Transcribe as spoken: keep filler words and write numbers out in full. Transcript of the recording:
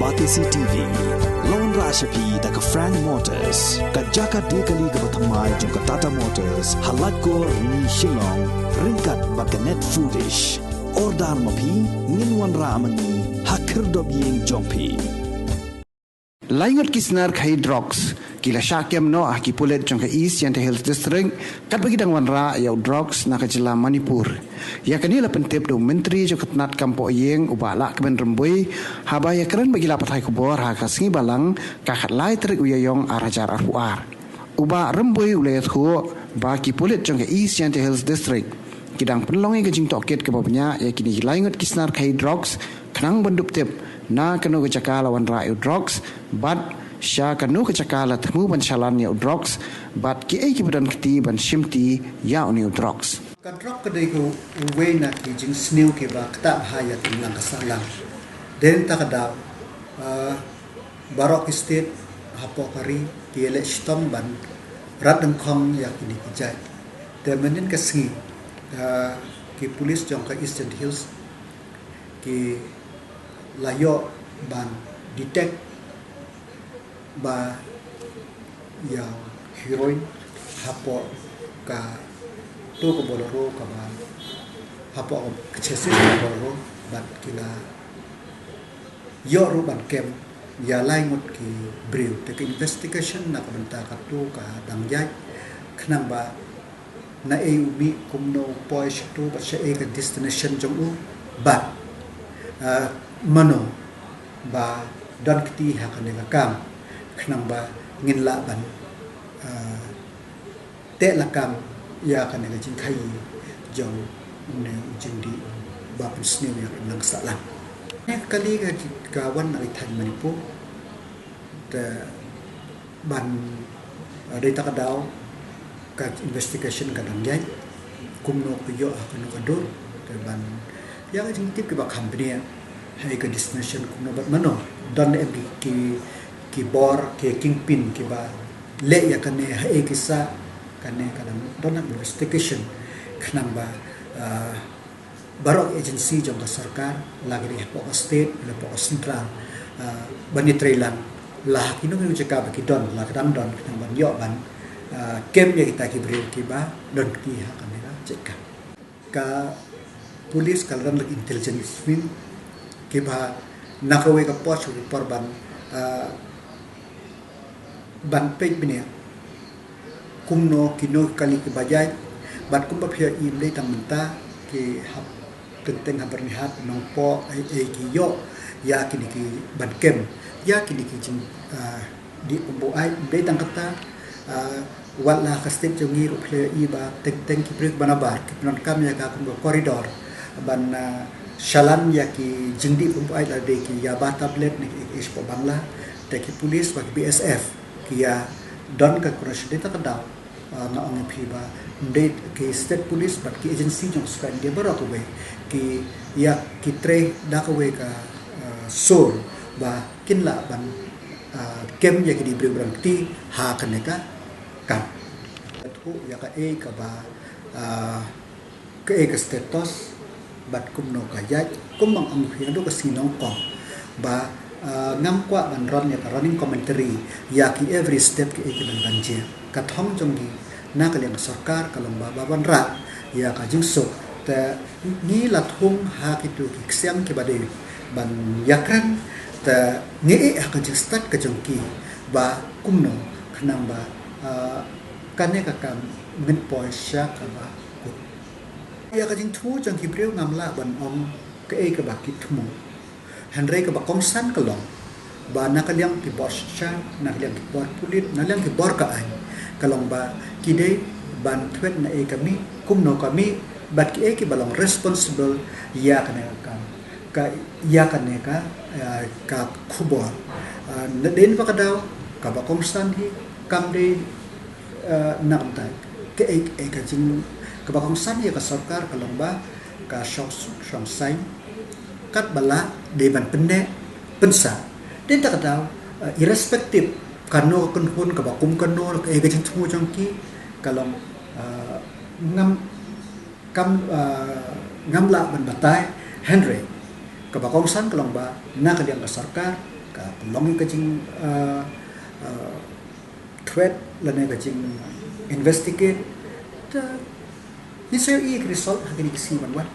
Batesi T V. La wanrah sha phi da ka Frank Motors, ka jaka die kali kaba thymmai jong ka Tata Motors, ha Laitkor, Rni, Shillong, ryngkat bad ka Net Foodish. Order ma phi, ngin wanrah ma ngi ha khyrdop ïing jong phi. Lai ngut ki snar khaïi drugs ki la shah kem noh ha ki pulit jong ka East Jaintia Hills District, katba ki dang wanrah ïa u drugs na ka jylla Manipur. Ïa kane la pyntip da u Myntri jong ka tnat kam poh ïing, u Bah Lahkmen Rymbui, haba ïakren bad ki lad pathai khubor ha ka Sngi Balang, ka khatlai tarik u Ïaïong ar hajar arphew ar. U Bah Rymbui u la ïathuh ba ki pulit jong ka East Jaintia Hills District ki dang pynlong ïa ka jingtohkit kaba bniah ïa kine ki lai ngut ki snar khaïi drugs, khnang ban dup tip na kano ka jaka la wanrah ïa u drugs, bad sha kano ka jaka la thmu ban shalan ïa u drugs, bad kiei kiba don kti ban shimti ïa une u drugs. Ka drug ka dei ka uwei na ki jingsniew kiba ktah bha ïa ka imlang ka sahlang. Dei na kata ka daw, ah, baroh ki state hapoh ka ri ki ïaleh shitom ban rat dyngkhong ïa kine ki jait. Te mynnin ka sngi, ah, ki pulit jong ka East Jaintia Hills ki la ïoh ban detect ba ïa heroin hapoh kato ka Bolero kaba, hapoh ka chassis ka Bolero, bad ki la ïoh ruh ban kem ïa lai ngut ki briew. Te ka investigation na ka bynta kato ka dang ïaid, khnang ba naei u mih, kumno u poi shato bad shaei ka destination jong u, bad, ah, mano ba don kti ha kane ka kam, khnang ba ngin lah ban, ah, teh lakam ïa kane ka jingkhaïi jong une u jingdih ba pynsniew ïa ka imlang ka sahlang. Ne ka kali ka, ka wan na ka thaiñ Manipur. Te ban, ah, dei na kata ka daw, ka investigation ka dang ïaid, kumno ka ïoh ha kano ka dur. Te ban ïa ka jingtip kiba kham bniah, haei ka destination, kumno bad mano, don em ki, ki, ki bor, ki kingpin kiba leh ïa kane, haei ki sah, kane ka dang don investigation, khnang ba, ah, baroh agency jong ka sorkar, la ki dei hapoh ka state, la hapoh ka central, ah, ban ïatreilang la ha kino kino jaka ba ki don, la ka dang don, khnang ban ïoh ban, ah, kem ïa kita ki briew kiba don kti ha kane ka jaka. Ka pulit ka la don la intelligence wing kiba na kawei ka por sha kawei ka por ban, ah, ban peit bniah kumno, kino ki kali kiba ïaid, bad kumba phi ïohi, ym dei tang mynta, ki hap teng teng ha Byrnihat, Nongpoh, ei ei ki ïoh ïa kine ki ban kem ïa kine ki jing, ah, dih pynbuaid. Ym dei tang kata, ah, wat la ka state jong ngi ruh phi la ïohi ba teng teng ki briew kiba nabar ki pyndonkam ïa ka kum ka corridor ban, ah, shalan ïa ki jingdih pynbuaid, la dei ki yaba tablet ne ki, ki, ki shapoh Bangla. Te ki pulit bad ki B S F ki ïa don ka coordination. Dei na kata ka daw, ah, nga ong ïa phi ba ym dei, ki state police bad ki agency jong ka sorkar India baroh kawei ki ïa, ki trei da kawei ka, ah, sur ba kin lah ban, ah, kem ïa kine ki briew ba don kti ha kane ka kam. Ka thuh ïa kaei kaba, ah, kaei ka status bad kumno ka ïaid, kumba nga ong ha ka sngi Nongkom ba, ah, ngam kwah ban run ïa ka running commentary ïa ki every step, kiei kiba la dang jia. Ka thong jong ngi na ka liang ka sorkar ka long ba, ba wanrah ïa ka jingsuk. Te ngi la thung ha kito ki ksiang kiba dei ban ïakren, te ngi ïeh ha ka jingstad ka jong ki ba kumno, khnang ba, ah, kane ka kam ngin poi sha kaba kut. Ïa ka jingthmu jong ki briew ngam lah ban ong kaei kaba ki thmu. Hynrei kaba kongsan ka long ba na ka liang ki bor shiksha, na ka liang ki bor pulit, na liang ki bor ka aiñ, ka long ba ki dei ban thwet naei ka mih, kumno ka mih, bad kiei kiba long responsible ïa kane ka kam, ka, ïa kane ka, eh, ka khubor. Eh, na dei na kata ka daw, kaba kongsan hi kam dei, eh, na ka bynta kaei, kaei ka jing, kaba kongsan ïa ka sorkar ka long ba ka shong, shong saiñ katba lah dei ban pynneh pynsah. Dei na kata ka daw, eh, irrespective kano ka kynhun, kaba kum kano, kaei ka jingthmu jong ki, ka long, eh, ngam, kam, eh, ngam lah ban batai. Hynrei kaba kongsan ka long ba na ka liang ka sorkar ka long ka jing uh, uh, threat lane ka jing investigate. Te ngi sa ïohi ka result ha kine ki sngi ban wan.